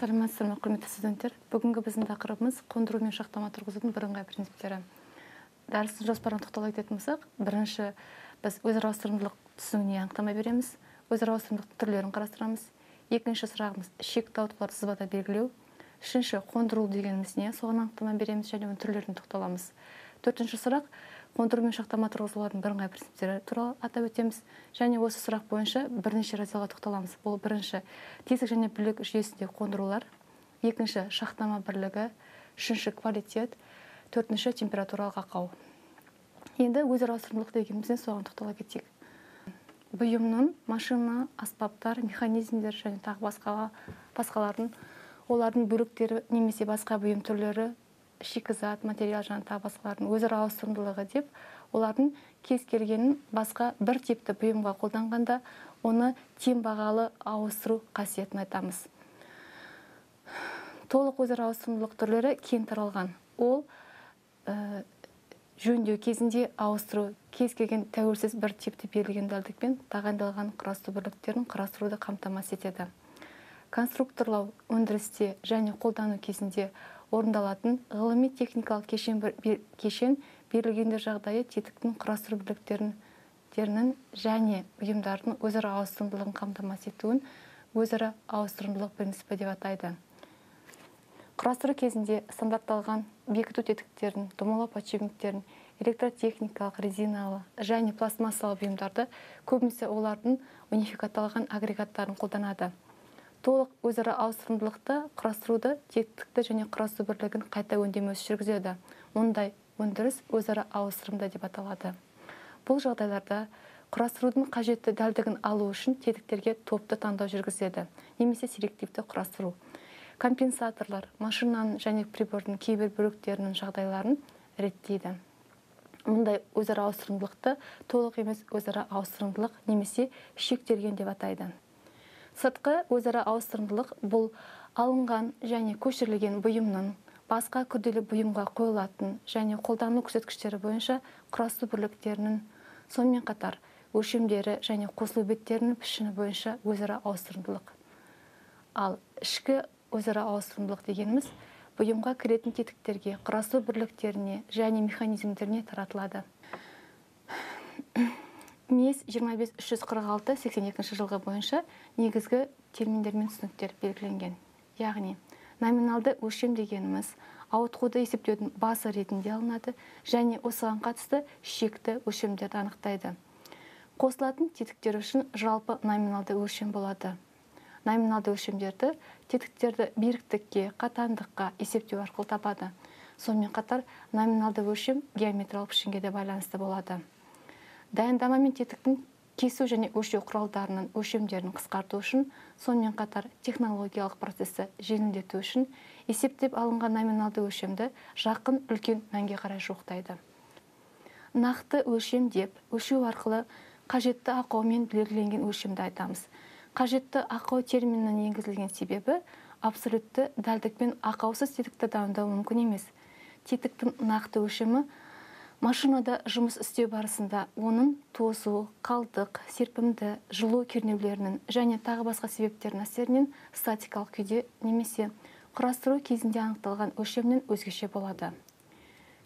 Саламатсыздар ма, құрметті студенттер. Бүгінгі біздің тақырыбымыз қондыру мен шақтама тұрғызудың бірыңғай принциптері. Дәрістің жоспарына тоқтала кететін болсақ, бірінші біз өзара ауыстырымдылық түсінігіне анықтама береміз, өзара ауыстырымдылықтың түрлерін қарастырамыз. Екінші сұрағымыз шекті ауытқуларды сызбада белгілеу. Үшінші қондыру дегеніміз не, соған анықтама береміз және оның түрлеріне тоқталамыз. Төртінші сұрақ қондыру мен шақтама тұрғызулардың бірыңғай принциптері туралы атап өтеміз. Және осы сұрақ бойынша бірнеше разделға тоқталамыз. Бұл бірінші тесік және білік жүйесіндегі қондырулар, екінші шақтама бірлігі, үшінші квалитет, төртінші температуралық ақау. Енді өзара ауыстырымдылық дегенімізден соған тоқтала кетейік. Бұйымның, машина, аспаптар, механизмдер және тағы басқалардың, олардың бөліктері немесе басқа бұйым түрлері, шикізат, материал және тағы басқалардың өзара ауыстырымдылығы деп, олардың кез келгенін басқа бір типті бұйымға қолданғанда оны тең бағалы ауыстыру қасиетін айтамыз. Толық өзара ауыстырымдылық түрлері кең таралған. Ол жөндеу кезінде ауыстыру кез келген тәуелсіз бір типті берілген дәлдікпен тағайындалған құрастыру бірліктерін құрастыруды қамтамасыз етеді. Конструкторлау өндірісте және қолдану кезінде орындалатын ғылыми техникалық кешен берілгенде жағдайы тетіктің құрастыру бірліктерінің және бұйымдардың өзара ауыстырымдылығын қамтамасыз етуін өзара ауыстырымдылық принципі деп атайды. Құрастыру кезінде стандартталған бекіту тетіктерін, домалау подшипниктерін, электротехникалық, резиналы және пластмассалы бұйымдарды, көбінесе олардың унификатталған агрегаттарын қолданады. Толық өзара ауыстырымдылықты құрастыруды тетікті және құрастыру бірлігін қайта өңдемеусіз жүргізеді. Мұндай өндіріс өзара ауыстырымды деп аталады. Бұл жағдайларда құрастырудың қажетті дәлдігін алу үшін тетіктерге топты таңдау жүргізеді, немесе селективті құрастыру. Компенсаторлар машинаның және прибордың кейбір бөліктерінің жағдайларын реттейді. Мұндай өзара ауыстырымдылықты толық емес өзара ауыстырымдылық немесе шектелген деп атайды. Сыртқы өзара ауыстырымдылық бұл алынған және көшірілген бұйымның басқа күрделі бұйымға қойылатын және қолдану көрсеткіштері бойынша құрастыру бірліктерінің, сонымен қатар өлшемдері және қосылу беттерінің пішіні бойынша өзара ауыстырымдылық. Ал ішкі өзара ауыстырымдылық дегеніміз бұйымға кіретін тетіктерге, құрастыру бірліктеріне және механизмдеріне таратылады. МЕС 25-346-82 жылғы бойынша негізгі терминдер мен түсініктер белгіленген. Яғни, номиналды өлшем дегеніміз ауытқуды есептеудің басы ретінде алынады және осыған қатысты шекті өлшемдерді анықтайды. Қосылатын тетіктер үшін жалпы номиналды өлшем болады. Номиналды өлшемдерді тетіктерді беріктікке, қатаңдыққа есептеу арқылы табады. Сонымен қатар номиналды өлшем геометриялық пішінге де байланысты болады. Дайындама мен тетіктің кесу және өлшеу құралдарының өлшемдерін қысқарту үшін, сонымен қатар технологиялық процесті жеңілдету үшін есептеп алынған номиналды өлшемді жақын үлкен мәнге қарай жуықтайды. Нақты өлшем деп өлшеу арқылы қажетті ақаумен белгіленген өлшемді айтамыз. Қажетті ақау терминінің енгізілген себебі абсолютті дәлдікпен ақаусыз тетікті дайындау мүмкін емес. Тетіктің нақты өлшемі машинада жұмыс істеу барысында оның тозу, қалдық, серпімді, жылу кернеулерінің және тағы басқа себептердің әсерінен статикалық күйде немесе құрастыру кезінде анықталған өлшемнен өзгеше болады.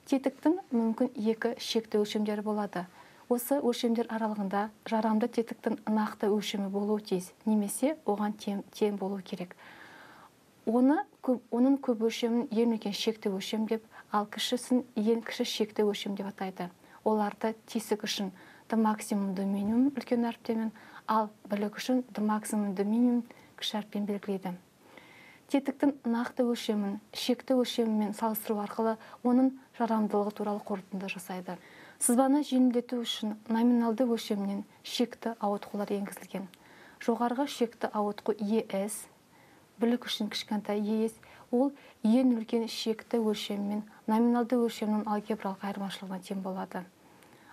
Тетіктің мүмкін екі шекті өлшемдері болады. Осы өлшемдер аралығында жарамды тетіктің нақты өлшемі болуы тиіс, немесе оған тең болу керек. Оның көп өлшемін ең үлкен шекті өлшем деп, ал кішісін ең кіші шекті өлшем деп атайды. Оларды тесік үшін д максимум д минимум үлкен әріптермен, ал білік үшін д максимум д минимум кіші әріппен белгілейді. Тетіктің нақты өлшемін шекті өлшемімен салыстыру арқылы оның жарамдылығы туралы қорытынды жасайды. Сызбаны жеңілдету үшін номиналды өлшемнен шекті ауытқулар енгізілген. Жоғарғы шекті ауытқу ЕС, білік үшін кішкентай ЕС, ол ең үлкен шекті өлшеммен номиналды өлшемнің алгебралық айырмашылығына тең болады.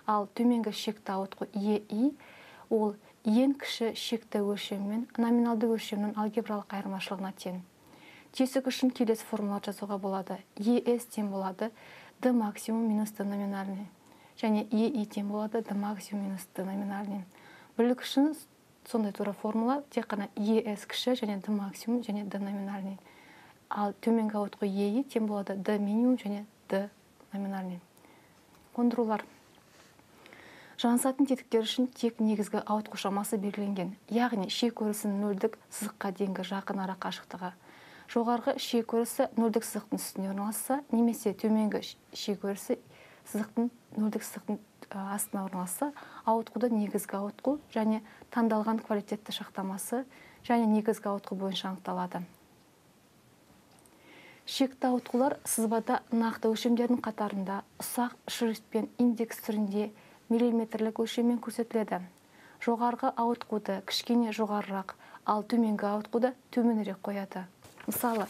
Ал төменгі шекті ауытқу ЕИ, ол ең кіші шекті өлшеммен номиналды өлшемнің алгебралық айырмашылығына тең. Тесік үшін келесі формула жазуға болады. ЕС тең болады Д максимум минус Д номинальный. Және ЕИ тең болады Д максимум минус Д номинальный. Білік үшін сондай тура формула, тек қана ЕС кіші және Д максимум және Д номинальный. Ал төменгі ауытқу Е тең болады D минимум және D номинальный. Қондырулар. Жанасатын тетіктер үшін тек негізгі ауытқу шамасы белгіленген, яғни шек өрісінің нөлдік сызыққа дейінгі жақын ара қашықтығы. Жоғарғы шек өрісі нөлдік сызықтың үстіне орналасса, немесе төменгі шек өрісі сызықтың нөлдік сызықтың астына орналасса, ауытқуды негізгі ауытқу және таңдалған квалитетті шақтамасы және негізгі ауытқу бойынша анықталады. Шекті ауытқулар сызбада нақты өлшемдердің қатарында ұсақ шрифтпен индекс түрінде миллиметрлік өлшеммен көрсетіледі. Жоғарғы ауытқуды кішкене жоғарырақ, ал төменгі ауытқуды төменірек қояды. Мысалы,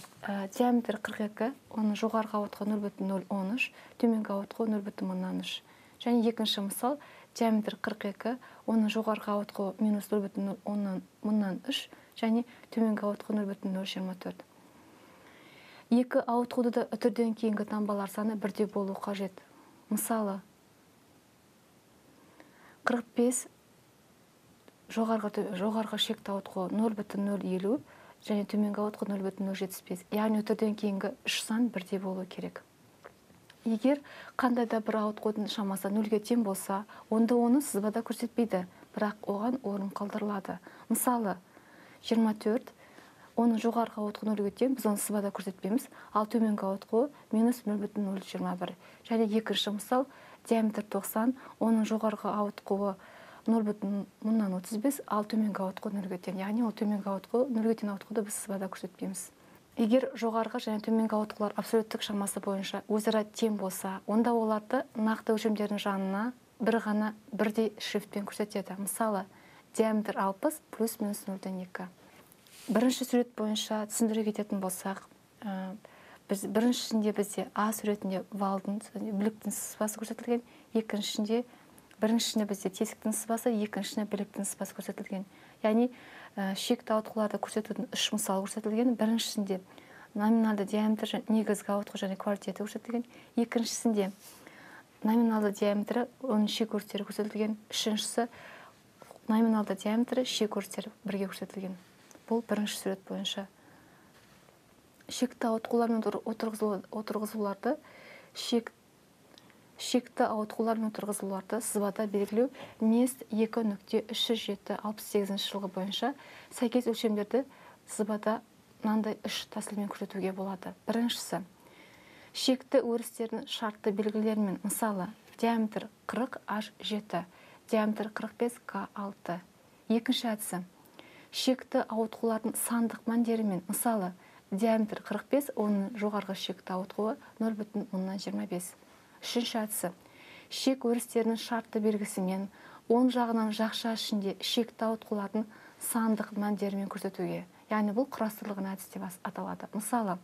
диаметр 42, оның жоғарғы ауытқуы 0,013, төменгі ауытқуы 0,03. Және екінші мысал, диаметр 42, оның жоғарғы ауытқуы минус 0,03 және төменгі ауытқуы 0,024. Екі ауытқуды да үтірден кейінгі таңбалар саны бірдей болу қажет. Мысалы, 45 жоғарғы шекті ауытқуы 0,050 және төменгі ауытқуы 0,075. Яғни үтірден кейінгі үш сан бірдей болу керек. Егер қандай да бір ауытқудың шамасы нөлге тең болса, онда оны сызбада көрсетпейді, бірақ оған орын қалдырылады. Мысалы, 24, оның жоғарғы ауытқуы нөлге тең, біз оны сызбада көрсетпейміз, ал төменгі ауытқуы минус 0,021. Және екінші мысал, диаметр 90, оның жоғарғы ауытқуы 0,035, ал төменгі ауытқуы нөлге тең. Яғни ол төменгі ауытқуы нөлге тең ауытқуды біз сызбада көрсетпейміз. Егер жоғарғы және төменгі ауытқулар абсолюттік шамасы бойынша өзара тең болса, онда оларды нақты өлшемдердің жанына бір ғана бірдей шрифтпен көрсетеді. Мысалы, диаметр 60 плюс минус 0,2. Бірінші сурет бойынша түсіндіре кететін болсақ, біз біріншісінде бізде А суретінде валдың, біліктің сызбасы көрсетілген, екіншісінде біріншісінде бізде тесіктің сызбасы, екіншісінде біліктің сызбасы көрсетілген. Яғни шекті ауытқуларды көрсетудің үш мысалы көрсетілген. Біріншісінде номиналды диаметр, негізгі ауытқу және квалитеті көрсетілген. Екіншісінде номиналды диаметрі, оның шек өрістері көрсетілген. Үшіншісі номиналды диаметрі, шек өрістері бірге көрсетілген. Бұл бірінші сурет бойынша. Шекті ауытқулар мен отырғызуларды шекті ауытқулар мен отырғызуларды сызбада белгілеу НЕСТ 2.307-68 жылғы бойынша сәйкес өлшемдерді сызбада мынандай үш тәсілмен көрсетуге болады. Біріншісі, шекті өрістердің шартты белгілерімен, мысалы, диаметр 40 H7, диаметр 45 К6. Екінші әдісі, шекті ауытқулардың сандық мәндерімен, мысалы, диаметр 45, оның жоғарғы шекті ауытқуы 0,25. Үшінші әдісі, шек өрістерінің шартты белгісімен, оң жағынан жақша ішінде шекті ауытқулардың сандық мәндерімен көрсетуге. Яғни бұл құрастырылған әдіс деп аталады. Мысалы,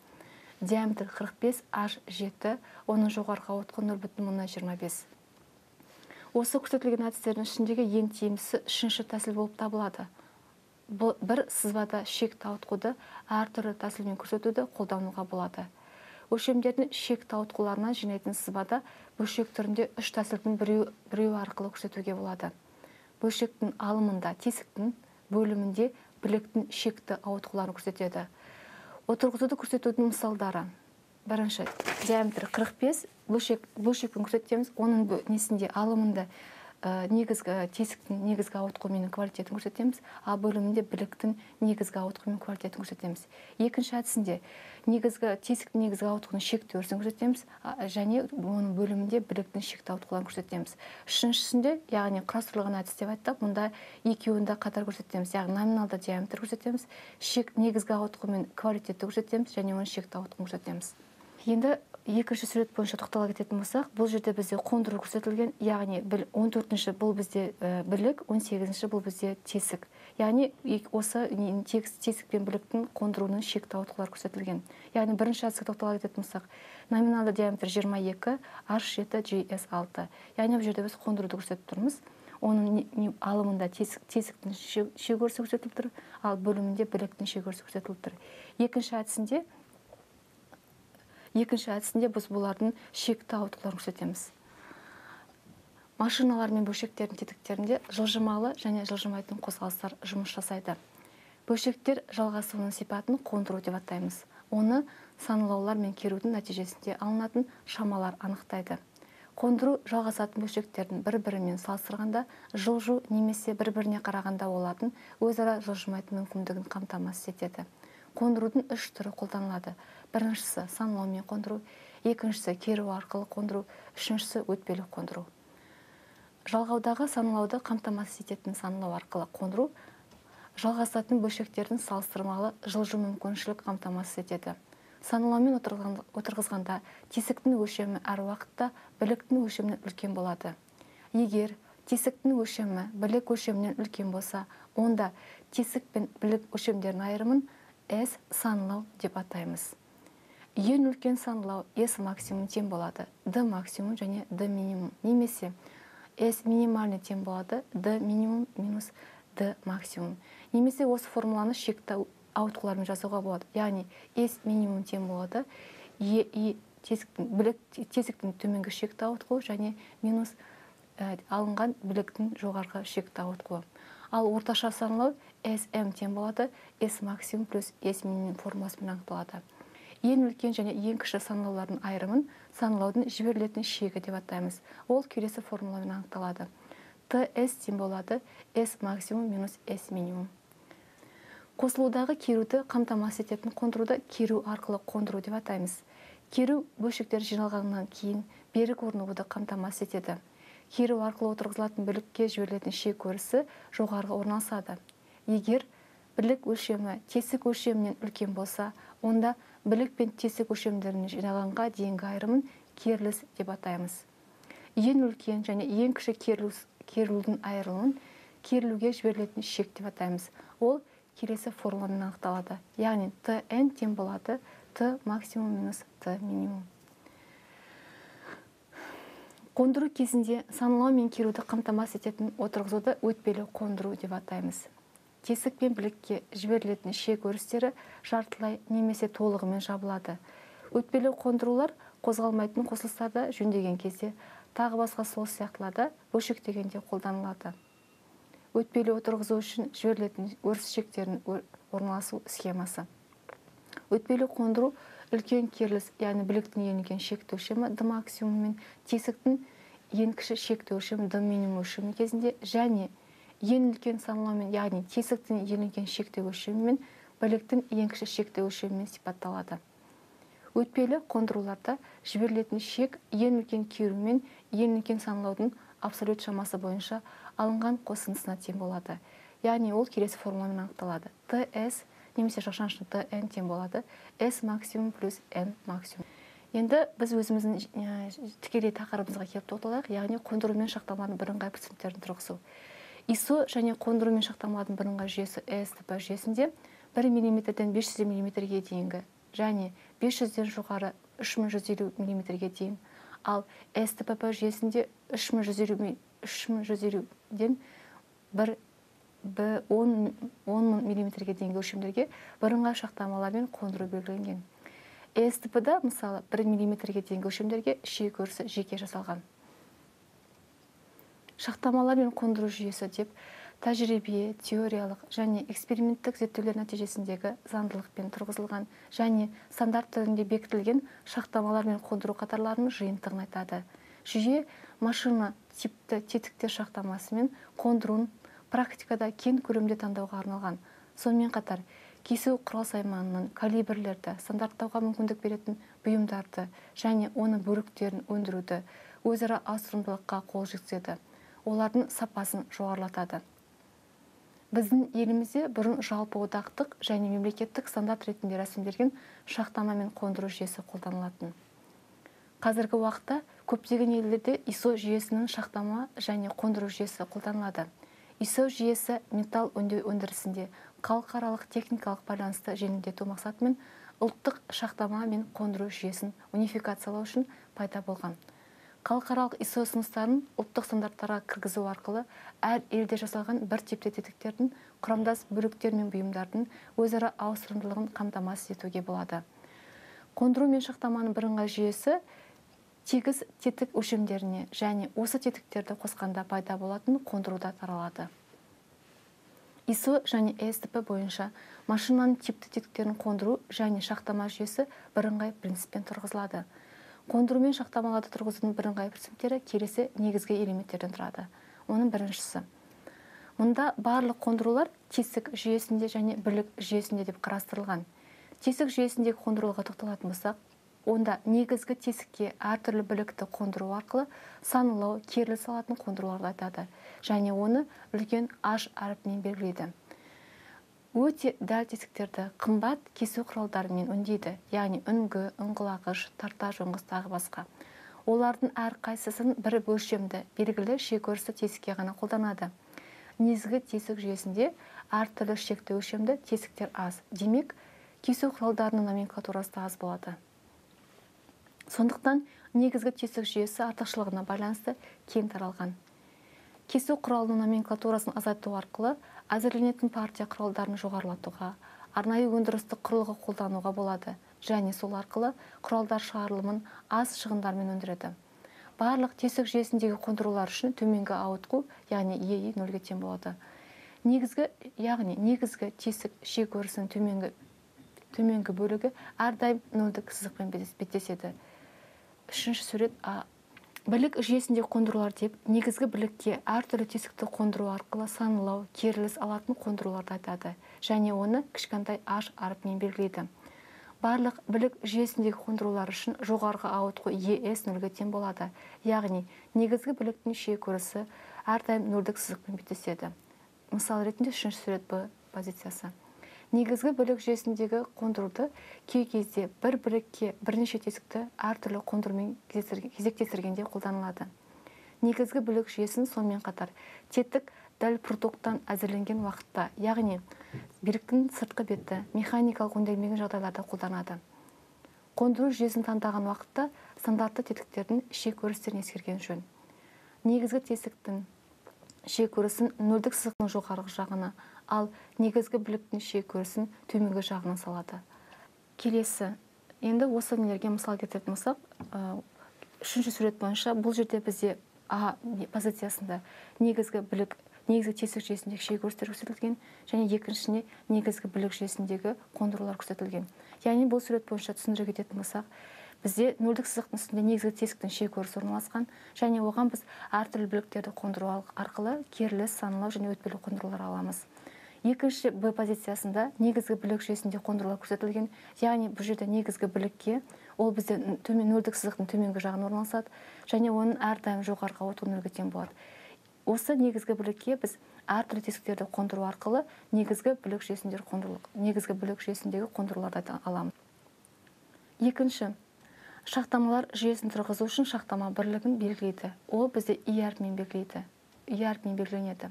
диаметр 45 H7, оның жоғарғы ауытқуы 0,25. Осы көрсетілген әдістердің ішіндегі ең тиімдісі үшінші тәсіл болып табылады. Бір сызбада шекті ауытқуды әртүрлі тәсілмен көрсетуді қолдануға болады. Өлшемдердің шекті ауытқуларынан жинайтын сызбада бөлшек түрінде үш тәсілдің біреуі арқылы көрсетуге болады. Бөлшектің алымында тесіктің, бөлімінде біліктің шекті ауытқуларын көрсетеді. Отырғызуды көрсетудің мысалдары. Бірінші, диаметр 45, бөлшекпен көрсетеміз, оның несінде алымында негізгі тесіктің негізгі ауытқуымен квалитетін көрсетеміз, ал бөлімінде біліктің негізгі ауытқуымен квалитетін көрсетеміз. Екінші әдісінде негізгі тесіктің негізгі ауытқуының шекті өрісін көрсетеміз, және оның бөлімінде біліктің шекті ауытқуларын көрсетеміз. Үшіншісінде, яғни құрастырылған әдіс деп айттық, мұнда екеуін де қатар көрсетеміз, яғни номиналды диаметр көрсетеміз, шек негізгі ауытқумен квалитетті көрсетеміз және оның шекті ауытқуын көрсетеміз. Енді екінші сурет бойынша тоқтала кететін болсақ, бұл жерде бізде қондыру көрсетілген, яғни 14-ші бұл бізде білік, 18-ші бұл бізде тесік. Яғни осы тесік пен біліктің қондыруының шекті ауытқулары көрсетілген. Яғни бірінші әдіске тоқтала кететін болсақ, номиналды диаметр 22, H7, GS6. Яғни бұл жерде біз қондыруды көрсетіп тұрмыз. Оның алымында тесіктің шек өрісі көрсетіліп тұр, ал бөлімінде біліктің шек өрісі көрсетіліп тұр. Екінші әдісінде біз бұлардың шекті ауытқуларын көрсетеміз. Машиналар мен бөлшектердің тетіктерінде жылжымалы және жылжымайтын қозғалыстар жұмыс жасайды. Бөлшектер жалғасуының сипатын қондыру деп атаймыз. Оны саңылаулар мен керудің нәтижесінде алынатын шамалар анықтайды. Қондыру жалғасатын бөлшектердің бір-бірімен салыстырғанда жылжу немесе бір-біріне қарағанда олардың өзара жылжымайтын мүмкіндігін қамтамасыз етеді. Қондырудың үш түрі қолданылады. Біріншісі саңылаумен қондыру, екіншісі керу арқылы қондыру, үшіншісі өтпелі қондыру. Жалғаудағы саңылауды қамтамасыз ететін саңылау арқылы қондыру жалғасатын бөлшектердің салыстырмалы жылжу мүмкіншілік қамтамасыз етеді. Саңылаумен отырғызғанда тесіктің өлшемі әр уақытта біліктің өлшемінен үлкен болады. Егер тесіктің өлшемі білік өлшемінен үлкен болса, онда тесік пен білік өлшемдерінің айырымын S саңылау деп атаймыз. Ең үлкен саңылау S максимум тең болады, D максимум және D минимум, немесе S минимальный тең болады, D минимум минус D максимум. Немесе осы формуланы шекті ауытқулармен жазуға болады. Яғни S минимум тең болады, E и тесіктің төменгі шекті ауытқуы және минус алынған біліктің жоғарғы шекті ауытқуы. Ал орташа саңылау SM тең болады, S максимум плюс S минимум формуласымен анықталады. Ең үлкен және ең кіші саңылаулардың айырымын саңылаудың жіберілетін шегі деп атаймыз. Ол келесі формуламен анықталады. TS тең болады, S максимум минус S минимум. Қосылудағы керуді қамтамасыз ететін қондыруды керу арқылы қондыру деп атаймыз. Керу бөлшектері жиналғаннан кейін берік орнығуды қамтамасыз етеді. Керу арқылы отырғызылатын білікке жіберілетін шек өрісі жоғарғы орналасады. Егер білік өлшемі тесік өлшемінен үлкен болса, онда білік пен тесік өлшемдерінің жиналғанға дейінгі айырымын керіліс деп атаймыз. Ең үлкен және ең кіші керілудің айырылуын керілуге жіберілетін шек деп атаймыз. Ол келесі формуламен анықталады. Яғни Tn тең болады T максимум минус T минимум. Қондыру кезінде саңылау мен керуді қамтамасыз ететін отырғызуды өтпелі қондыру деп атаймыз. Тесік пен білікке жіберілетін шек өрістері жартылай немесе толығымен жабылады. Өтпелі қондырулар қозғалмайтын қосылыстарда жөндеген кезде, тағы басқа сол сияқтыларда бөлшектегенде қолданылады. Өтпелі отырғызу үшін жіберілетін өріс шектерінің орналасу схемасы. Өтпелі қондыру үлкен керіліс, яғни біліктің ең үлкен шекті өлшемі D максимум мен тесіктің ең кіші шекті өлшемі D минимум өлшемі кезінде және ең үлкен саңылаумен, яғни тесіктің ең үлкен шекті өлшемі мен біліктің ең кіші шекті өлшемімен сипатталады. Өтпелі қондыруларда жіберілетін шек ең үлкен керу мен ең үлкен саңылаудың абсолют шамасы бойынша алынған қосындысына тең болады. Яғни ол келесі формуламен анықталады. TS немесе жақшаның Tn тең болады, S максимум плюс N максимум. Енді біз өзіміздің тікелей тақырыбымызға келіп тоқталайық, яғни қондыру мен шақтамалардың бірыңғай принциптерін тұрғызу. ISO және қондыру мен шақтамалардың бірыңғай жүйесі ЭСТП жүйесінде 1 мм-ден 500 мм-ге дейінгі және 500-ден жоғары 3150 мм-ге дейін, ал СТПП жүйесінде 3150-ден 10 000 мм-ге дейінгі өлшемдерге бірыңғай шақтамалармен қондыру белгіленген. СТП-да мысалы 1 мм-ге дейінгі өлшемдерге шек өрісі жеке жасалған. Шақтамалар мен қондыру жүйесі деп тәжірибе, теориялық және эксперименттік зерттеулер нәтижесіндегі заңдылықпен тұрғызылған және стандарт түрінде бекітілген шақтамалар мен қондыру қатарларының жиынтығын айтады. Жүйе машина типті тетіктер шақтамасымен қондыруын практикада кең көлемде таңдауға арналған. Сонымен қатар, кесу құрал сайманының калибрлерді стандарттауға мүмкіндік беретін бұйымдарды және оның бөліктерін өндіруді өзара ауыстырымдылыққа қол жеткізеді, олардың сапасын жоғарылатады. Біздің елімізде бұрын жалпы одақтық және мемлекеттік стандарт ретінде рәсімделген шақтама мен қондыру жүйесі қолданылатын. Қазіргі уақытта көптеген елдерде ISO жүйесінің шақтама және қондыру жүйесі қолданылады. ISO жүйесі металл өңдеу өндірісінде халықаралық техникалық байланысты жеңілдету мақсатымен ұлттық шақтама мен қондыру жүйесін унификациялау үшін пайда болған. Халықаралық ISO ұсыныстарын ұлттық стандарттарға кіргізу арқылы әр елде жасалған бір типті тетіктердің құрамдас бөліктер мен бұйымдардың өзара ауыстырымдылығын қамтамасыз етуге болады. Қондыру мен шақтаманың бірыңғай жүйесі тегіс тетік өлшемдеріне және осы тетіктерді қосқанда пайда болатын қондыруда таралады. ISO және СТП бойынша Машинаның типті тетіктерін қондыру және шахтама жүйесі бірыңғай принциппен тұрғызылады. Қондыру мен шахтамаларды тұрғызудың бірыңғай принциптері келесі негізгі элементтерден тұрады. Оның біріншісі. Мұнда барлық қондырулар тесік жүйесінде және бірлік жүйесінде деп қарастырылған. Тесік жүйесіндегі қондыруларға тоқталатын болсақ, онда негізгі тесікке әртүрлі бірлікті қондыру арқылы санылау, керіліс алатын қондыруларды айтады және оны үлкен H әрпімен белгілейді. Өте дәл тесіктерді қымбат кесу құралдарымен өңдейді, яғни үнгі, ұңғылағыш, тарта жонғыш тағы басқа. Олардың әрқайсысын бір өлшемді, белгілі шекөрісті тесікке ғана қолданады. Негізгі тесік жүйесінде әртүрлі шекті өлшемді тесіктер аз. Демек, кесу құралдарының номенклатурасы да аз болады. Сондықтан негізгі тесік жүйесі артықшылығына байланысты кең таралған. Кесу құралының номенклатурасын азайту арқылы әзірленетін партия құралдарын жоғарылатуға, арнайы өндірістік құрылғы қолдануға болады және сол арқылы құралдар шығарылымын аз шығындармен өндіреді. Барлық тесік жүйесіндегі қондырулар үшін төменгі ауытқу, яғни ЕИ нөлге тең болады. Негізгі, яғни негізгі тесік шек өрісінің төменгі бөлігі әрдайым нөлдік сызықпен беттеседі. Үшінші сурет А. Бірлік жүйесінде қондырулар деп негізгі бірлікке әртүрлі тесікті қондыру арқылы санылау, керіліс алатын қондыруларды айтады және оны кішкентай H әрпімен белгілейді. Барлық бірлік жүйесіндегі қондырулар үшін жоғарғы ауытқу ЕС нөлге тең болады, яғни негізгі бірліктің шек өрісі әрдайым нөлдік сызықпен беттеседі. Мысал ретінде үшінші сурет Б позициясы. Негізгі бірлік жүйесіндегі қондыруды кей кезде бір бірлікке бірнеше тесікті әртүрлі қондырумен кезектестіргенде қолданылады. Негізгі бірлік жүйесін сонымен қатар тетік дәл прутоктан әзірленген уақытта, яғни бірліктің сыртқы беті механикалық өңделмеген жағдайларда қолданады. Қондыру жүйесін таңдаған уақытта стандартты тетіктердің шек өрістерін ескерген жөн. Негізгі тесіктің шек өрісін нөлдік сызықтың жоғарғы жағына, ал негізгі бірліктің шек өрісін төменгі жағына салады. Келесі, енді осы нелерге мысал келтіретін болсақ, үшінші сурет бойынша бұл жерде бізде А позициясында негізгі бірлік, негізгі тесік жүйесіндегі шек өрістер көрсетілген және екіншісіне негізгі бірлік жүйесіндегі қондырулар көрсетілген. Яғни бұл сурет бойынша түсіндіре кететін болсақ, бізде нөлдік сызықтың үстінде негізгі тесіктің шек өрісі орналасқан және оған біз әртүрлі бірліктерді қондыру арқылы керіліс, санылау және өтпелі қондырулар аламыз. Екінші Б позициясында негізгі бірлік жүйесінде қондырулар көрсетілген, яғни бұл жерде негізгі бірлікке ол бізде нөлдік сызықтың төменгі жағына орналасады және оның әрдайым жоғарғы ауытқу нөлге тең болады. Осы негізгі бірлікке біз әртүрлі тесіктерді қондыру арқылы негізгі бірлік жүйесіндегі қондыру, негізгі бірлік жүйесіндегі қондыруларды айта аламыз. Екінші, шахтамалар жүйесін тұрғызу үшін шахтама бірлігін белгілейді. Ол бізде И әрпімен белгілейді. И әрпімен белгіленеді.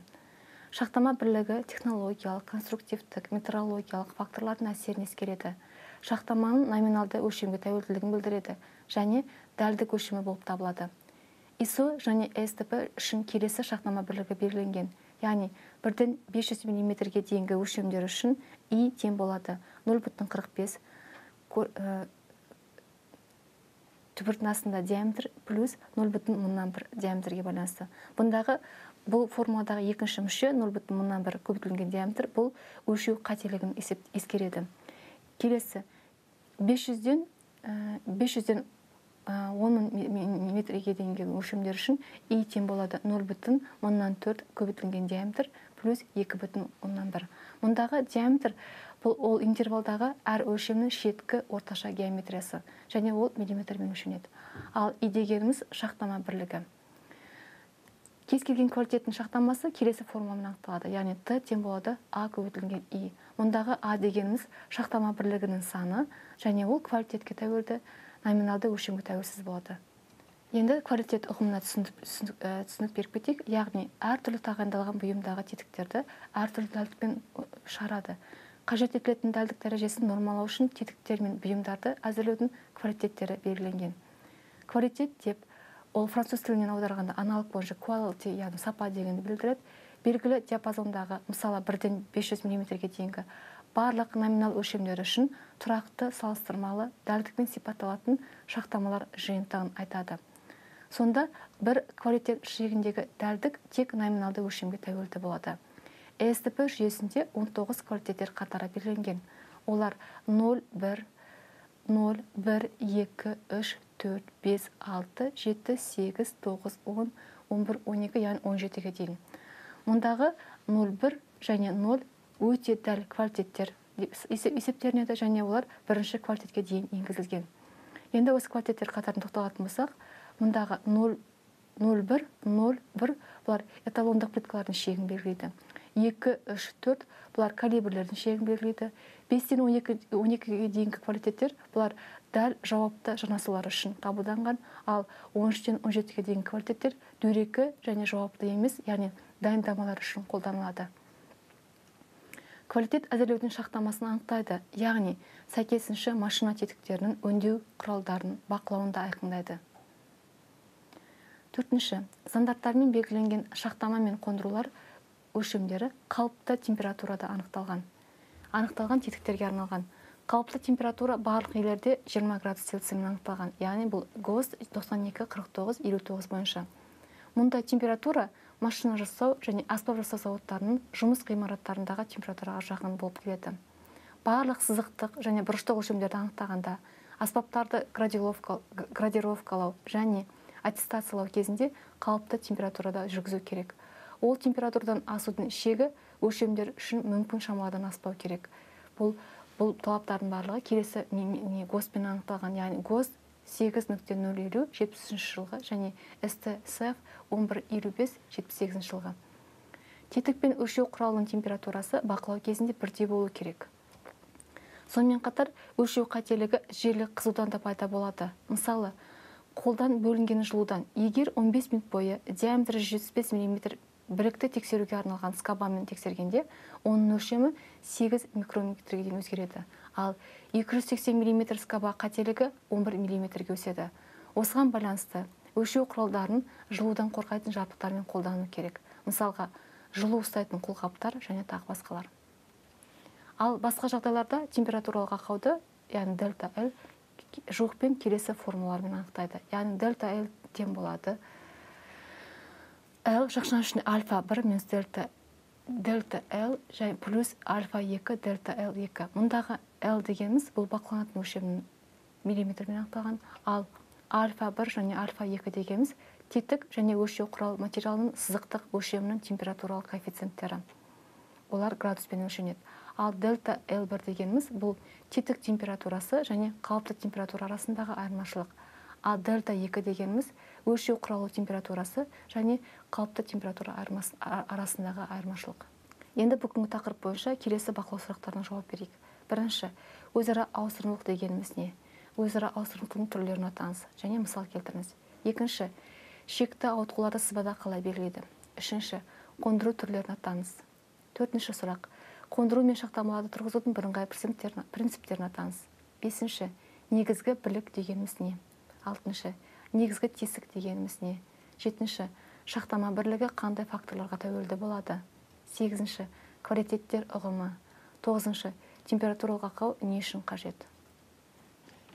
Шахтама бірлігі технологиялық, конструктивтік, метрологиялық факторлардың әсерін ескереді. Шахтаманың номиналды өлшемге тәуелділігін білдіреді және дәлдік өлшемі болып табылады. ИСО және СТП үшін келесі шахтама бірлігі белгіленген. Яғни бірден 500 миллиметрге дейінгі өлшемдер үшін И тең болады 0,45 түбірдің астында диаметр плюс 0,1 диаметрге байланысты. Бұндағы бұл формуладағы екінші мүше 0,1 көбейтілген диаметр бұл өлшеу қателігін ескереді. Келесі 500-ден 10 миллиметрге дейінгі өлшемдер үшін И тең болады 0,4 көбейтілген диаметр плюс 2,1. Мұндағы диаметр бұл ол интервалдағы әр өлшемнің шеткі орташа геометриясы және ол миллиметрмен өлшенеді. Ал И дегеніміз шахтама бірлігі. Кез келген квалитеттің шахтамасы келесі формуламен анықталады. Яғни Т тең болады А көбейтілген И. Мұндағы А дегеніміз шахтама бірлігінің саны және ол квалитетке тәуелді, номиналды өлшемге тәуелсіз болады. Енді квалитет ұғымына түсінік беріп кетейік. Яғни әртүрлі тағайындалған бұйымдағы тетіктерді әртүрлі дәлдікпен шығарады. Қажет етілетін дәлдік дәрежесін нормалау үшін тетіктер мен бұйымдарды әзірлеудің квалитеттері белгіленген. Квалитет деп ол француз тілінен аударғанда аналог бойынша quality, яғни сапа дегенді білдіреді. Белгілі диапазондағы, мысалы 1-ден 500 миллиметрге дейінгі барлық номинал өлшемдері үшін тұрақты салыстырмалы дәлдікпен сипатталатын шахтамалар жиынтығын айтады. Сонда бір квалитет шегіндегі дәлдік тек номиналды өлшемге тәуелді болады. СТП жүйесінде 19 квалитеттер қатары белгіленген. Олар 0, 1, 0, 1, 2, 3, 4, 5, 6, 7, 8, 9, 10, 11, 12, яғни 17-ге дейін. Мұндағы 0, 1 және 0 өте дәл квалитеттер есептерінеді және олар бірінші квалитетке дейін енгізілген. Енді осы квалитеттер қатарын тоқталатын болсақ, мұндағы 0, 0,1, 0,1 бұлар эталондық плиткалардың шегін белгілейді. 2, 3, 4 бұлар калибрлердің шегін белгілейді. 5-тен 12-ге дейінгі квалитеттер бұлар дәл жауапты жанасулар үшін қабылданған, ал 13-тен 17-ге дейінгі квалитеттер дөрекі және жауапты емес, яғни дайындамалар үшін қолданылады. Квалитет әзірлеудің шақтамасын анықтайды, яғни сәйкесінше машина тетіктерінің өңдеу құралдарын бақылауын да айқындайды. Төртінші, стандарттармен белгіленген шақтама мен қондырулар өлшемдері қалыпты температурада анықталған. Анықталған тетіктерге арналған. Қалыпты температура барлық елдерде 20 градус Цельсиймен анықталған, яғни бұл ГОСТ 92 49 59 бойынша. Мұндай температура машина жасау және аспап жасау зауыттарының жұмыс ғимараттарындағы температураға жақын болып келеді. Барлық сызықтық және бұрыштық өлшемдерді анықтағанда аспаптарды градировкалау және аттестациялау кезінде қалыпты температурада жүргізу керек. Ол температурадан асудың шегі өлшемдер үшін мүмкін шамалардан аспау керек. Бұл талаптардың барлығы келесі ГОСТ-пен анықталған, яғни ГОСТ 8.050 73 жылғы және СТСФ 11.55 78 жылғы. Тетік пен өлшеу құралының температурасы бақылау кезінде бірдей болу керек. Сонымен қатар өлшеу қателігі жерлік қызудан да пайда болады. Мысалы, қолдан бөлінген жылудан егер 15 минут бойы диаметрі 75 мм білікті тексеруге арналған скобамен тексергенде, оның өлшемі 8 микрометрге дейін өзгереді. Ал 280 мм скоба қателігі 11 мм-ге өседі. Осыған байланысты өлшеу құралдарын жылудан қорғайтын жабдықтармен қолдану керек. Мысалға, жылу ұстайтын қолғаптар және тағы басқалар. Ал басқа жағдайларда температуралық ақауды, яғни дельта L, жуықпен келесі формулалармен анықтайды. Яғни дельта L тең болады L жақшаның ішінде альфа 1 минус дельта L және плюс альфа 2 дельта L 2. Мұндағы L дегеніміз бұл бақыланатын өлшемнің миллиметрмен анықталған, ал альфа 1 және альфа 2 дегеніміз тетік және өлшеу құрал материалының сызықтық өлшемінің температуралық коэффициенттері. Олар градуспен өлшенеді. Ал дельта L1 дегеніміз бұл тетік температурасы және қалыпты температура арасындағы айырмашылық. Ал дельта 2 дегеніміз өлшеу құралы температурасы және қалыпты температура арасындағы айырмашылық. Енді бүгінгі тақырып бойынша келесі бақылау сұрақтарына жауап берейік. Бірінші, өзара ауыстырымдылық дегеніміз не? Өзара ауыстырымдылықтың түрлерін атаңыз және мысал келтіріңіз. Екінші, шекті ауытқуларды сызбада қалай белгілейді? Үшінші, қондыру түрлерін атаңыз. Төртінші сұрақ, қондыру мен шақтамаларды тұрғызудың бірыңғай принциптерін атаңыз. Бесінші, негізгі бірлік дегеніміз не? Алтыншы, негізгі тесік дегеніміз не? Жетінші, шақтама бірлігі қандай факторларға тәуелді болады? Сегізінші, квалитеттер ұғымы. Тоғызыншы, температуралық ақау не үшін қажет?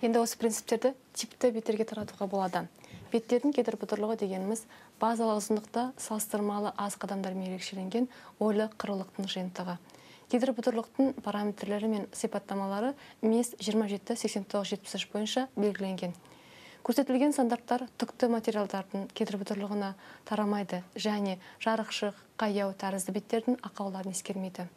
Енді осы принциптерді типті беттерге таратуға болады. Беттердің кедір-бұдырлығы дегеніміз базалық ұзындықта салыстырмалы аз қадамдармен ерекшеленген ойлы қырлықтың жиынтығы. Кедір-бұдырлықтың параметрлері мен сипаттамалары МЕС 27 89 73 бойынша белгіленген. Көрсетілген стандарттар түкті материалдардың кедір-бұдырлығына тарамайды және жарықшық, қаяу тәрізді беттердің ақауларын ескермейді.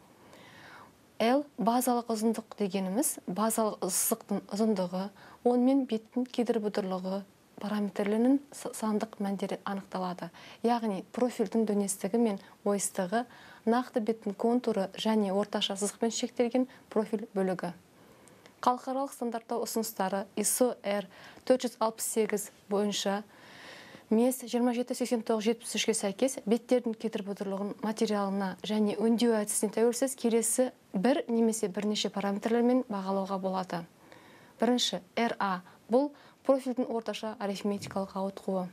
L базалық ұзындық дегеніміз базалық сызықтың ұзындығы, онымен беттің кедір-бұдырлығы параметрлерінің сандық мәндері анықталады. Яғни профильдің дөңестігі мен ойыстығы, нақты беттің контуры және орташа сызықпен шектелген профиль бөлігі. Халықаралық стандарттау ұсыныстары ISO R 468 бойынша МЕС 27 89 73-ге сәйкес беттердің кедір-бұдырлығын материалына және өңдеу әдісіне тәуелсіз келесі бір немесе бірнеше параметрлермен бағалауға болады. Бірінші, RA бұл профильдің орташа арифметикалық ауытқуы.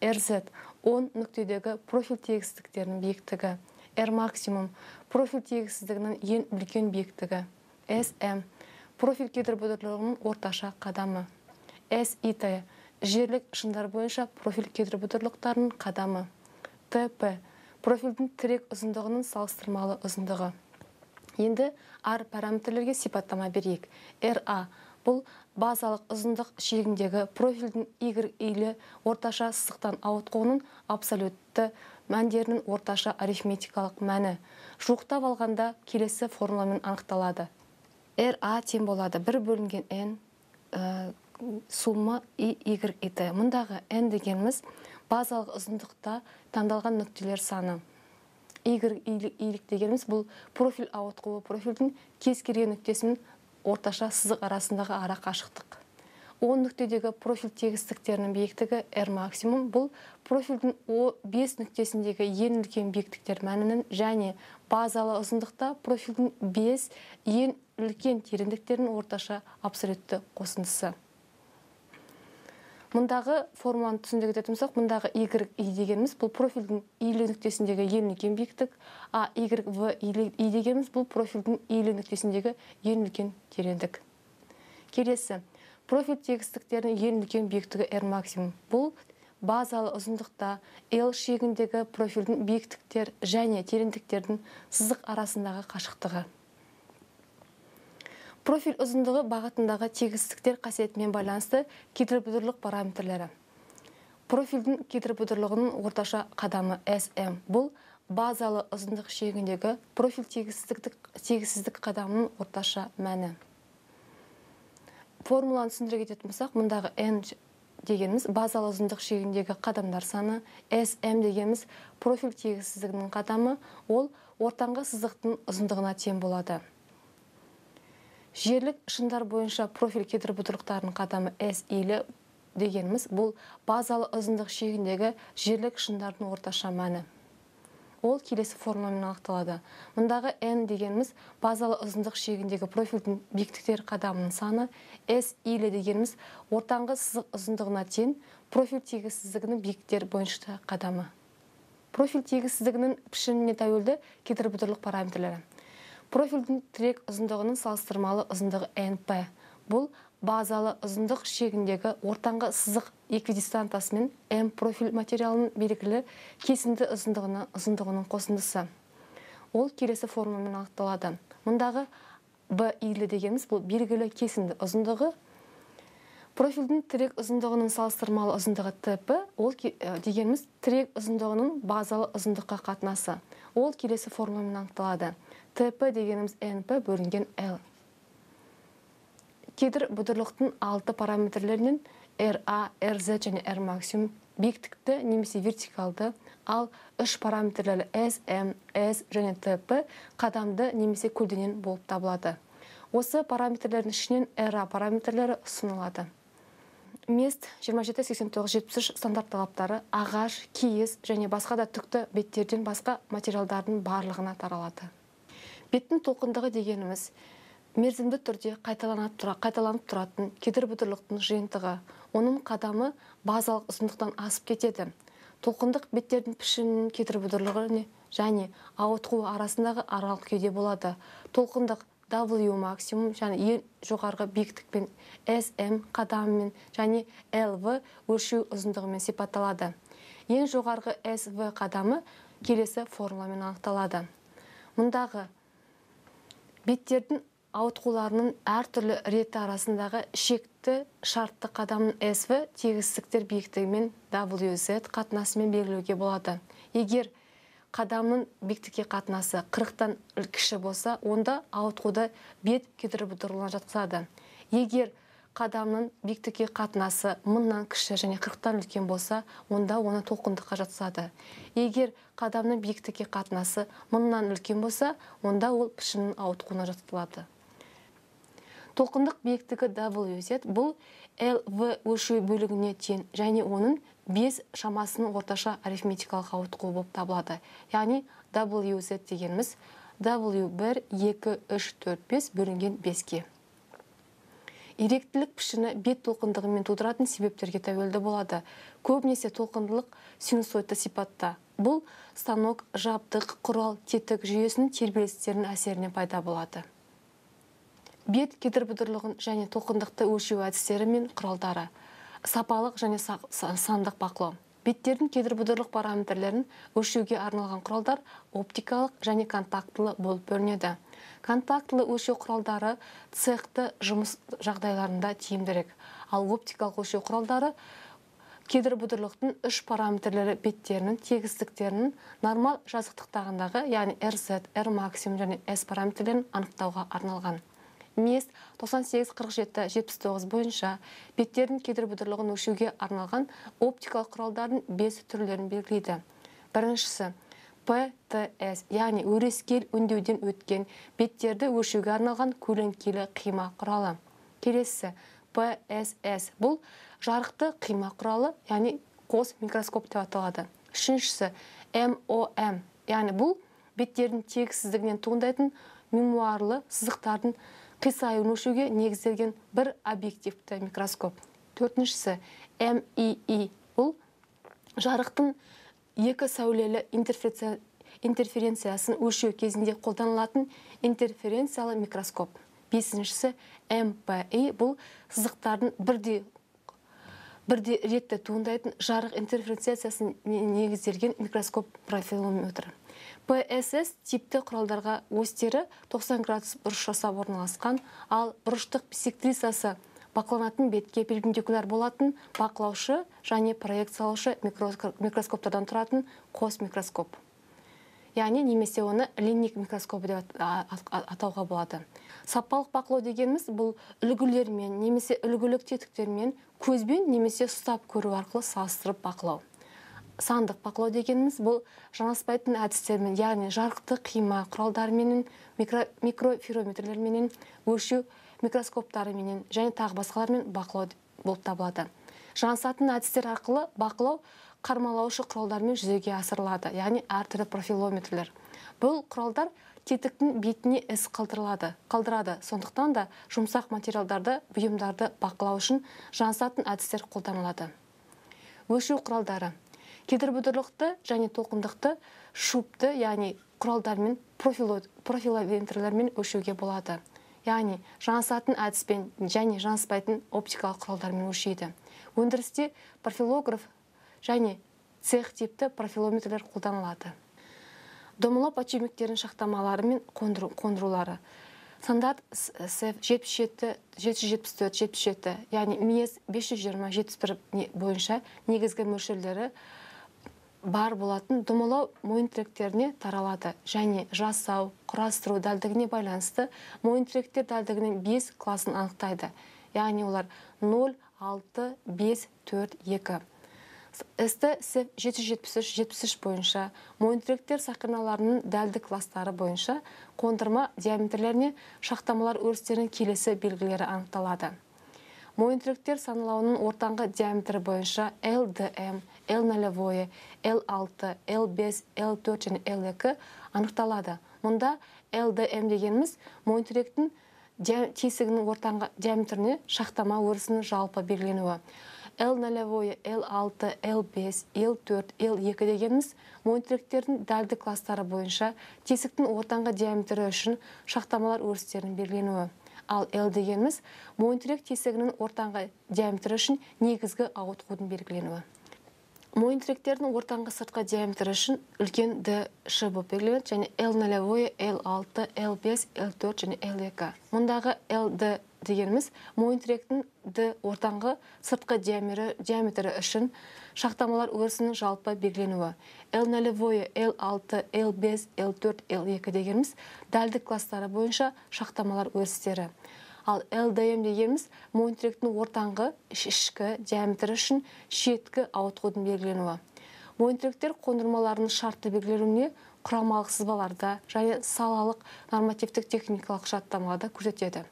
RZ 10 нүктедегі профиль тегістіктерінің биіктігі. R максимум профиль тегістігінің ең үлкен биіктігі. SM профиль кедір-бұдырлығының орташа қадамы. SIT жерлік шындар бойынша профиль кедір-бұдырлықтарының қадамы. ТП Профильдің тірек ұзындығының салыстырмалы ұзындығы. Енді R параметрлерге сипаттама берейік. RA бұл базалық ұзындық шегіндегі профильдің Y-илі орташа сызықтан ауытқуының абсолютті мәндерінің орташа арифметикалық мәні. Жуықтап алғанда келесі формуламен анықталады. RA тең болады 1 бөлінген N сумма И, Y, И, Т. Мұндағы N дегеніміз базалық ұзындықта таңдалған нүктелер саны. Y илік дегеніміз бұл профиль ауытқуы профильдің кез келген нүктесімен орташа сызық арасындағы ара қашықтық. 10 нүктедегі профиль тегістіктерінің биіктігі R максимум бұл профильдің О5 нүктесіндегі ең үлкен биіктіктер мәнінің және базалы ұзындықта профильдің 5 ең үлкен тереңдіктерінің орташа абсолютті қосындысы. Мұндағы формуланы түсіндіре кететін болсақ, мұндағы Y I дегеніміз бұл профильдің илі нүктесіндегі ең үлкен биіктік, а Y В И дегеніміз бұл профильдің илі нүктесіндегі ең үлкен тереңдік. Келесі, профиль тегістіктерінің ең үлкен биіктігі R максимум. Бұл базалы ұзындықта L шегіндегі профильдің биіктіктер және тереңдіктердің сызық арасындағы қашықтығы. Профиль ұзындығы бағытындағы тегістіктер қасиетімен байланысты кедір-бұдырлық параметрлері. Профильдің кедір-бұдырлығының орташа қадамы SM. Бұл базалы ұзындық шегіндегі профиль тегіссіздік қадамының орташа мәні. Формуланы түсіндіре кететін болсақ, мұндағы N дегеніміз базалы ұзындық шегіндегі қадамдар саны, SM дегеніміз профиль тегіссіздігінің қадамы, ол ортаңғы сызықтың ұзындығына тең болады. Жерлік шындар бойынша профиль кедір-бұдырлықтарының қадамы S илі дегеніміз бұл базалы ұзындық шегіндегі жерлік шындардың орташа мәні. Ол келесі формуламен анықталады. Мұндағы N дегеніміз базалы ұзындық шегіндегі профильдің биіктіктер қадамының саны, S илі дегеніміз ортаңғы сызық ұзындығына тең профиль тегіссіздігінің биіктіктер бойынша қадамы. Профиль тегіссіздігінің пішініне тәуелді кедір-бұдырлық параметрлері. Профильдің тірек ұзындығының салыстырмалы ұзындығы NP. Бұл базалы ұзындық шегіндегі ортаңғы сызық эквидистантасымен М профиль материалының белгілі кесінді ұзындығының қосындысы. Ол келесі формуламен анықталады. Мұндағы B илі дегеніміз бұл белгілі кесінді ұзындығы. Профильдің тірек ұзындығының салыстырмалы ұзындығы ТП, ол дегеніміз тірек ұзындығының базалы ұзындыққа қатынасы. Ол келесі формуламен анықталады. ТП дегеніміз НП бөлінген L. Кедір бұдырлықтың 6 параметрлерінен RA, RZ және R максимум биіктікті немесе вертикалды, ал 3 параметрлері S, M, S және ТП қадамды немесе көлденең болып табылады. Осы параметрлердің ішінен RA параметрлері ұсынылады. Мест 27-89-73 стандарт талаптары ағаш, киіз және басқа да түкті беттерден басқа материалдардың барлығына таралады. Беттің толқындығы дегеніміз мерзімді түрде қайталанып тұратын кедір-бұдырлықтың жиынтығы. Оның қадамы базалық ұзындықтан асып кетеді. Толқындық беттердің пішінінің кедір-бұдырлығы және ауытқуы арасындағы аралық күйде болады. Толқындық W максимум және ең жоғарғы биіктікпен SM қадамымен және LV өлшеу ұзындығымен сипатталады. Ең жоғарғы SV қадамы келесі формуламен анықталады. Мұндағы беттердің ауытқуларының әртүрлі реті арасындағы шекті шартты қадамның SV тегістіктер биіктігімен WZ қатынасымен белгілеуге болады. Егер қадамның биіктікке қатынасы 40-тан кіші болса, онда ауытқуды бет кедір-бұдырлығына жатқызады. Егер қадамның биіктікке қатынасы 1000-нан кіші және 40-тан үлкен болса, онда оны толқындыққа жатқызады. Егер қадамның биіктікке қатынасы 1000-нан үлкен болса, онда ол пішіннің ауытқуына жатқызылады. Толқындық биіктігі WZ бұл LV өлшеу бөлігіне тең және оның 5 шамасының орташа арифметикалық ауытқуы болып табылады. Яғни WZ дегеніміз W1, 2, 3, 4, 5 бөлінген 5-ке. Иректілік пішіні бет толқындығымен тудыратын себептерге тәуелді болады. Көбінесе толқындылық синусоидты сипатта. Бұл станок, жабдық, құрал, тетік жүйесінің тербелістерінің әсерінен пайда болады. Бет кедір-бұдырлығын және толқындықты өлшеу әдістері мен құралдары. Сапалық және сандық бақылау. Беттердің кедір-бұдырлық параметрлерін өлшеуге арналған құралдар оптикалық және контактылы болып бөлінеді. Контактылы өлшеу құралдары цехты жұмыс жағдайларында тиімдірек, ал оптикалық өлшеу құралдары кедір-бұдырлықтың үш параметрлері беттерінің тегістіктерінің нормал жазықтықтағындағы, яғни RZ, R максимум және S параметрлерін анықтауға арналған. МЕС 98 47 79 бойынша беттердің кедір-бұдырлығын өлшеуге арналған оптикалық құралдардың 5 түрлерін белгілейді. Біріншісі ПТС, яғни өрескел өңдеуден өткен беттерді өлшеуге арналған көлеңкелі қима құралы. Келесісі ПСС, бұл жарықты қима құралы, яғни қос микроскоп деп аталады. Үшіншісі МОМ, яғни бұл беттердің тегіссіздігінен туындайтын мемуарлы сызықтардың қисаюын өлшеуге негізделген бір объективті микроскоп. Төртіншісі МИИ, бұл жарықтың екі сәулелі интерференциясын өлшеу кезінде қолданылатын интерференциялы микроскоп. Бесіншісі МПИ, бұл сызықтардың бірдей ретті туындайтын жарық интерференциясын негізделген микроскоп профилометр. ПСС типті құралдарға осьтері 90 градус бұрыш жасап орналасқан, ал бұрыштық бисектрисасы бақыланатын бетке перпендикуляр болатын бақылаушы және проекциялаушы микроскоптардан тұратын қос микроскоп. Яғни немесе оны линейк микроскопы деп атауға болады. Сапалық бақылау дегеніміз бұл үлгілермен немесе үлгілік тетіктермен көзбен немесе ұстап көру арқылы салыстырып бақылау. Сандық бақылау дегеніміз бұл жанаспайтын әдістермен, яғни жарықты қима құралдарменен, микрофирометрлерменен, өлшеу микроскоптарыменен және тағы басқалармен бақылау болып табылады. Жанасатын әдістер арқылы бақылау қармалаушы құралдармен жүзеге асырылады, яғни әртүрлі профилометрлер. Бұл құралдар тетіктің бетіне із қалдырады. Сондықтан да жұмсақ материалдарды, бұйымдарды бақылау үшін жанасатын әдістер қолданылады. Өлшеу құралдары. Кедір-бұдырлықты және толқындықты шупты, яғни құралдармен, профилометрлермен өлшеуге болады. Яғни жанасатын әдіспен және жанаспайтын оптикалық құралдармен өлшейді. Өндірісте профилограф және цех типті профилометрлер қолданылады. Домалау подшипниктерінің шахтамалары мен қондырулары. Стандарт СФ 77, 774, 77, яғни МИЭС 520, 71 бойынша негізгі мөлшерлері бар болатын домалау мойынтіректеріне таралады және жасау, құрастыру дәлдігіне байланысты мойынтіректер дәлдігінің 5 класын анықтайды. Яғни олар 0, 6, 5, 4, 2. СТ 773, 73 бойынша мойынтіректер сақиналарының дәлдік кластары бойынша қондырма диаметрлеріне шахтамалар өрістерінің келесі белгілері анықталады. Мойынтіректер саналауының ортаңғы диаметрі бойынша ЛДМ, Л0, Л6, Л5, Л4 және Л2 анықталады. Мұнда ЛДМ дегеніміз мойынтіректің тесігінің ортаңғы диаметріне шахтама өрісінің жалпы белгіленуі. Л0, Л6, Л5, Л4, Л2 дегеніміз мойынтіректердің дәлдік кластары бойынша тесіктің ортаңғы диаметрі үшін шахтамалар өрістерінің белгіленуі. Ал Л дегеніміз мойынтірек тесігінің ортаңғы диаметрі үшін негізгі ауытқудың белгіленуі. Мойынтіректердің ортаңғы сыртқы диаметрі үшін үлкен Д, Ш болып белгіленеді және Л0, Л6, Л5, Л4 және Л2. Мұндағы ЛД дегеніміз мойынтіректің Д ортаңғы сыртқы диаметрі үшін шахтамалар өрісінің жалпы белгіленуі. Л0, Л6, Л5, Л4, Л2 дегеніміз дәлдік кластары бойынша шахтамалар өрістері. Ал ЛДМ дегеніміз мойынтіректің ортаңғы ішкі диаметрі үшін шеткі ауытқудың белгіленуі. Мойынтіректер қондырмаларының шартты белгіленуіне құрамалық сызбаларда және салалық нормативтік техникалық құжаттамаларда көрсетеді.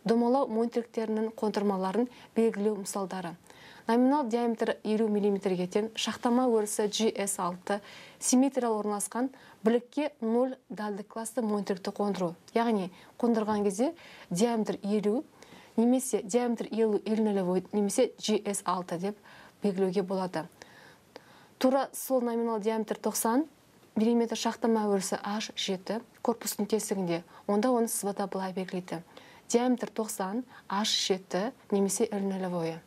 Домалау мойынтіректерінің қондырмаларын белгілеу мысалдары. Номинал диаметрі 50 мм-ге тең, шахтама өрісі GS6 симметриялы орналасқан білікке 0 дәлдік класты мойынтіректі қондыру. Яғни қондырған кезде диаметр 50 немесе диаметр 50 L0 немесе GS6 деп белгілеуге болады. Тура сол номинал диаметр 90 мм шахтама өрісі H7 корпустың тесігінде, онда оны сызбада былай белгілейді. Диаметр 90 H7 немесе L0.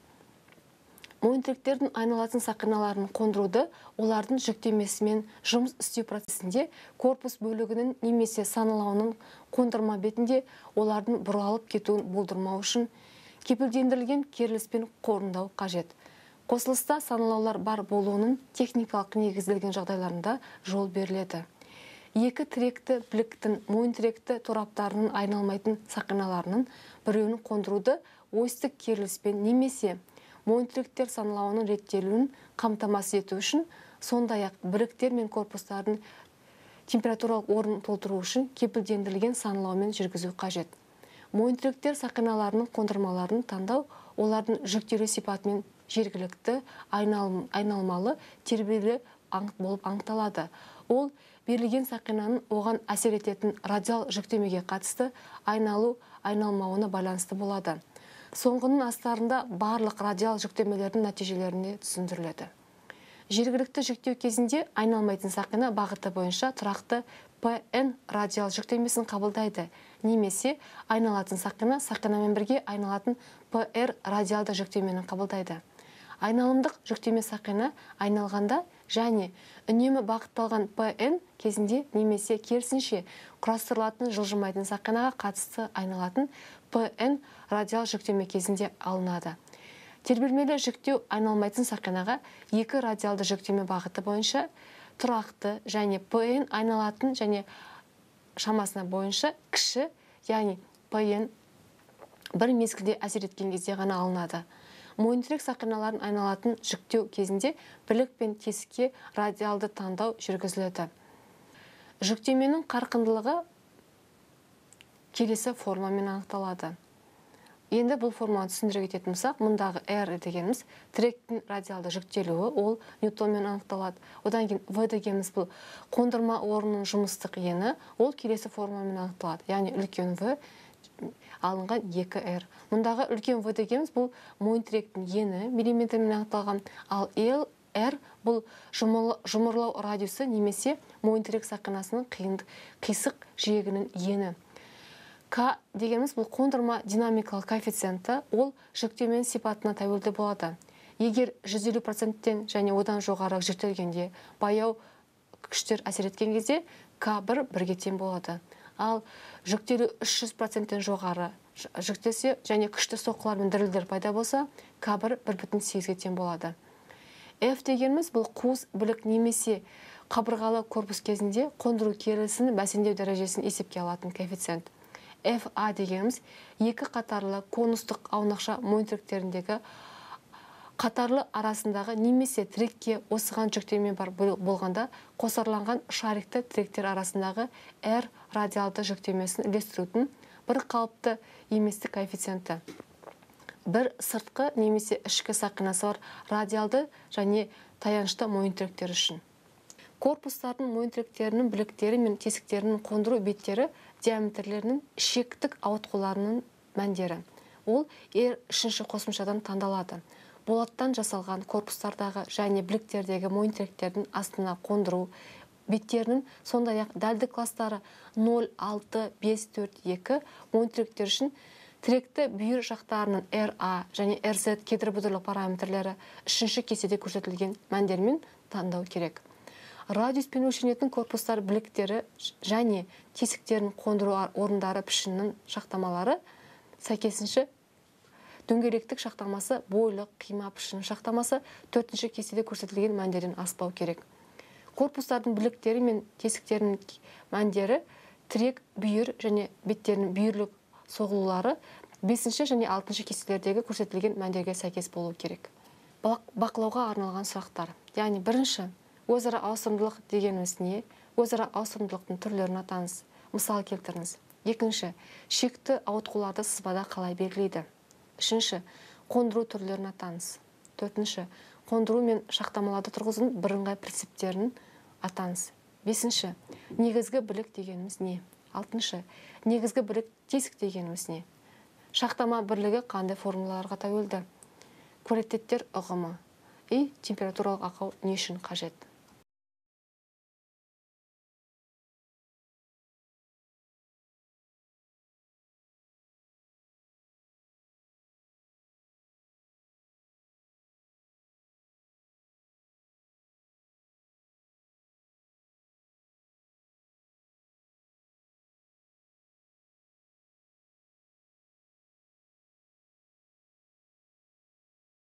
Мойынтіректердің айналатын сақиналарын қондыруды олардың жүктемесімен жұмыс істеу процесінде корпус бөлігінің немесе саңылауының қондырма бетінде олардың бұралып кетуін болдырмау үшін кепілдендірілген керіліспен қорындау қажет. Қосылыста саңылаулар бар болуының техникалық негізделген жағдайларында жол беріледі. Екі тіректі біліктің мойынтіректі тораптарының айналмайтын сақиналарының біреуін қондыруды осьтік керіліспен немесе мойынтіректер саңылауының реттелуін қамтамасыз ету үшін, сондай-ақ біліктер мен корпустардың температуралық орнын толтыру үшін кепілдендірілген саңылаумен жүргізу қажет. Мойынтіректер сақиналарының қондырмаларын таңдау олардың жүктелу сипатымен жергілікті айналмалы тербелі болып анықталады. Ол берілген сақинаның оған әсер ететін радиал жүктемеге қатысты айналу айналмауына байланысты болады. Соңғының астарында барлық радиал жүктемелердің нәтижелеріне түсіндіріледі. Жергілікті жүктеу кезінде айналмайтын сақина бағыты бойынша тұрақты ПН радиал жүктемесін қабылдайды, немесе айналатын сақина сақинамен бірге айналатын ПР радиалды жүктемені қабылдайды. Айналымдық жүктеме сақина айналғанда және үнемі бағытталған ПН кезінде немесе керісінше құрастырылатын жылжымайтын сақинаға қатысты айналатын ПН радиал жүктеме кезінде алынады. Тербелмелі жүктеу айналмайтын сақинаға екі радиалды жүктеме бағыты бойынша тұрақты және ПН айналатын және шамасына бойынша кіші, яғни ПН бір мезгілде әсер еткен кезде ғана алынады. Мойынтірек сақиналарын айналатын жүктеу кезінде білік пен тесікке радиалды таңдау жүргізіледі. Жүктеменің қарқындылығы келесі формамен анықталады. Енді бұл форманы түсіндіре кететін болсақ, мұндағы R дегеніміз тіректің радиалды жүктелуі, ол ньютонмен анықталады. Одан кейін V дегеніміз бұл қондырма орнының жұмыстық ені, ол келесі формамен анықталады. Яғни үлкен V алынған 2R. Мұндағы үлкен V дегеніміз бұл мойынтіректің ені миллиметрмен анықталған, ал L, R бұл жұмырлау радиусы немесе мойынтірек сақинасының қисық жиегінің ені. К дегеніміз бұл қондырма динамикалық коэффициенті, ол жүктеменің сипатына тәуелді болады. Егер 150%-тен және одан жоғары жүктелгенде баяу күштер әсер еткен кезде К1 бірге тең болады. Ал жүктелу 300%-тен жоғары жүктелсе және күшті соққылар мен дірілдер пайда болса, К1 1,8-ге тең болады. F дегеніміз бұл қуыс білік немесе қабырғалы корпус кезінде қондыру керілісінің бәсеңдеу дәрежесін есепке алатын коэффициент. FA дегеніміз екі қатарлы конустық аунақша мойынтіректеріндегі қатарлы арасындағы немесе тірекке осыған жүктеме бар болғанда қосарланған шарикті тіректер арасындағы R радиалды жүктемесін үлестірудің бір қалыпты еместік коэффициенті. Бір сыртқы немесе ішкі сақинасы бар радиалды және таянышты мойынтіректер үшін. Корпустардың мойынтіректерінің біліктері мен тесіктерінің қондыру беттері диаметрлерінің шектік ауытқуларының мәндері. Ол R үшінші қосымшадан таңдалады. Болаттан жасалған корпустардағы және біліктердегі мойынтіректердің астына қондыру беттерінің сондай-ақ дәлдік кластары 0, 6, 5, 4, 2 мойынтіректер үшін тіректі бүйір жақтарының RA және RZ кедір-бұдырлық параметрлері үшінші кестеде көрсетілген мәндермен таңдау керек. Радиуспен өлшенетін корпустар біліктері және тесіктерін қондыру орындары пішінінің шақтамалары сәйкесінше дөңгелектік шақтамасы, бойлық қима пішінінің шақтамасы төртінші кестеде көрсетілген мәндерден аспау керек. Корпустардың біліктері мен тесіктерінің мәндері тірек, бүйір және беттерінің бүйірлік соғылулары 5-ші және 6-шы кестелердегі көрсетілген мәндерге сәйкес болу керек. Бақылауға арналған сұрақтар. Яғни бірінші, өзара ауысымдылық дегеніміз не? Өзара ауысымдылықтың түрлерін атаңыз. Мысал келтіріңіз. Екінші, шекті ауытқуларды сызбада қалай белгілейді? Үшінші, қондыру түрлерін атаңыз. Төртінші, қондыру мен шақтамаларды тұрғызудың бірыңғай принциптерін атаңыз. Бесінші, негізгі білік дегеніміз не? Алтыншы, негізгі білік тесік дегеніміз не? Шақтама бірлігі қандай формулаларға тәуелді? Квалитеттер ұғымы и температуралық ақау не үшін қажет?